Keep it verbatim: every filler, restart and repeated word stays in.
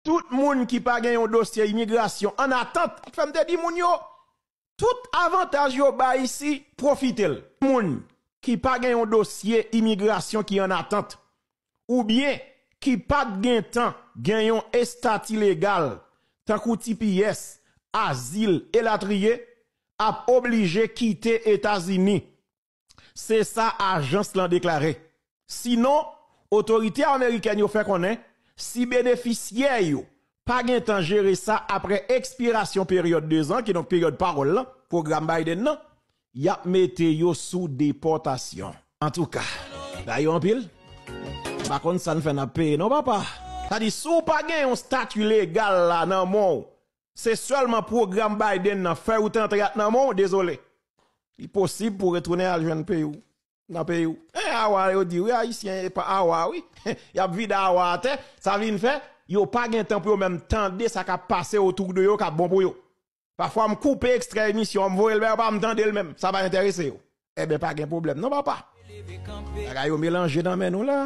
Tout moun ki pa gen yon dosye imigrasyon an atant, fè m te di moun yo, tout avantaj yo bay isi, pwofite l. Moun ki pa gen yon dosye imigrasyon ki an atant, oubyen ki pa t gentan gen yon estati legal, tankou T P S, azil, elatriye, ap oblije kite Etazini. Se sa ajans lan deklare. Sinon, otorite amerikèn yo fè konnen, si benefisyè yo pa gentan jere sa apre ekspirasyon peryòd dezan, kidonk peryòd pawòl lan, pwogram Biden nan, y ap mete yo sou depòtasyon. Antouka, bagay yo anpil. M pa konn sa n fè n ap peye non, papa. Sa di, si w pa gen yon stati legal la nan men w, se sèlman pwogram Biden nan fè ou te antre ak nan men w, dezole. Li posib pou w retounen al jwenn peyi w, nan peyi w. E awa yo di wi, Ayisyen e pa awa wi. Y ap vide awa atè, sa vin fè, yo pa gen tan pou yo menm tande sa k ap pase otou de yo k ap bon pou yo. Pafwa m koupe ekstrè emisyon an, m voye l ba yo, pa m tande l menm, sa pa enterese yo. Ebyen, pa gen pwoblèm non, papa. Bagay yo melanje nan men nou la.